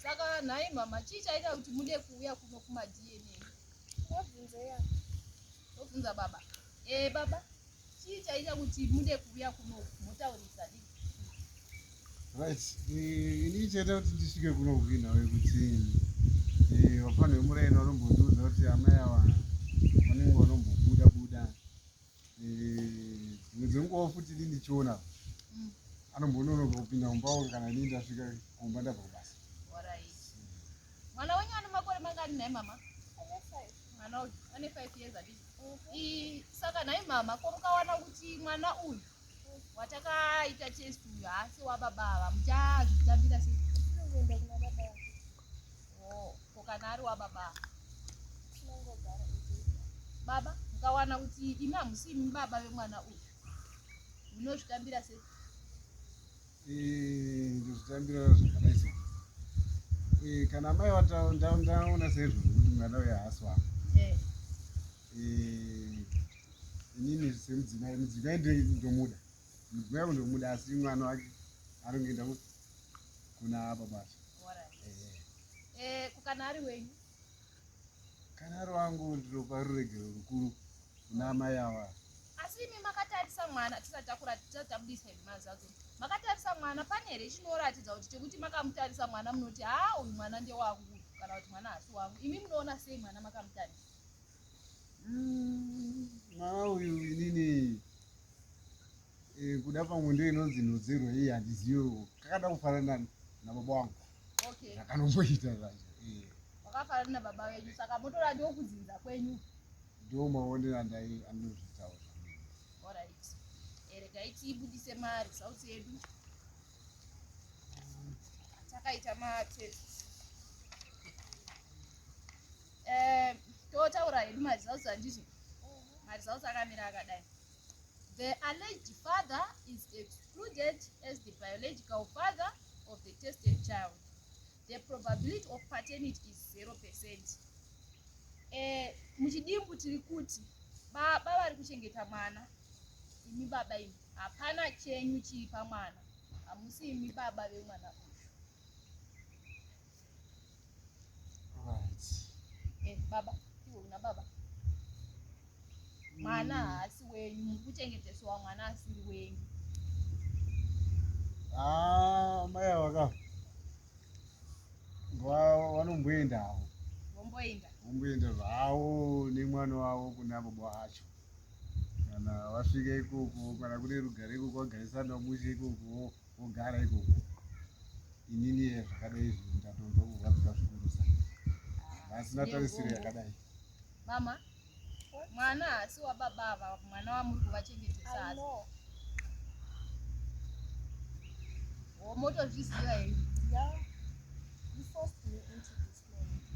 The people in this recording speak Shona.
Saka nhai mama, chii chaita kuti mude kuuya kuno kuma DNA? Wabvunza ya. Wobvunza baba. Eh baba, chii chaita kuti mude kuuya kuno motaurisa dii? Right. Eh, ini chaita kuti ndisvike kuno kuinawe kuti eh, vafana vemuraini vanombondiudza kuti amai ava vanenge vanombobuda buda. Eh, dzimwe dzenguva futi ini ndichiona anombononoka kupinda mumba wangu kana ini ndasvika kumba ndabva kubasa. Alright. Mwana wenyu ane makore mangani nhai mama? Ane 5. Mwana uyu ane 5 years handiti? Saka nhai mama, ko mukawana kuti mwana uyu watakaita test uyu haasi wababa ava, muchazvitambira sei? Tinongoenda kuna baba vake. Oh, ko kana ari wababa ava? Tinongogara izvozvo. Baba, mukawana kuti imi hamusi imi baba vemwana uyu, munozvitambira sei? Eh, ndozvitambira zvakadai so. Eh, kana mai ndaona seizvozvo kuti mwana uyu haasi wangu. Eh. Eh, inini semudzimai, mudzimai ndomuda. Mudzimai wangu ndomuda asi mwana wake anongoenda kuna baba vacho. Alright. Eh. Eh, kana ari wenyu? Kana ari wangu ndinopa ruregero rukuru kuna amai ava. Asi imi makatarisa mwana tisati takura tisati tabudisa hedu mazadzo. Makatarisa mwana pane here chinoratidza kuti chekuti makamutarisa mwana munoti haa uyu mwana ndewangu kana kuti mwana haasi wangu. Imi munoona sei mwana makamutarisa? Mwana uyu inini eh, kuda pamwe ndiyo inonzi nhodzero iyi handizivi kakada kufanana nababa wangu. Okay. Zvakanomboita zvacho. Eh. Wakafanana nababa venyu saka motora ndokudzinza kwenyu. Ndiwo maonero andai andinozvitaura. Alright. Eh, regai tibudise maresults edu. Takaita matest. Eh, totaura hedu maresults handizvo? Maresults akamira akadai. The alleged father is excluded as the biological father of the tested child. The probability of paternity is 0%. Eh, muchidimbu tiri kuti baba vari kuchengeta mwana, imi baba imi hapana chenyu chiri pamwana, hamusi imi baba vemwana uyu. Right. Eh, baba iwe una baba mwana haasi wenyu, muri kuchengeteswa mwana asiri wenyu. Ah, mai ava ka vanomboenda havo. Vomboenda. Vomboenda zvavo nemwana wavo kuna baba vacho. Kana vasvika ikoko, kana kune rugare ikoko, vagarisana mushe ikoko, vogara ikoko. Inini zvakadai izvi ndatonzwa kurwadziwa zvikurusa. Vasina tarisiro yakadai. Mama, mwana haasi wababa ava, mwana wamuri kuvachengetesa I haasi. know. Oh, motozviziva here? Yeah. You forced me into this marriage.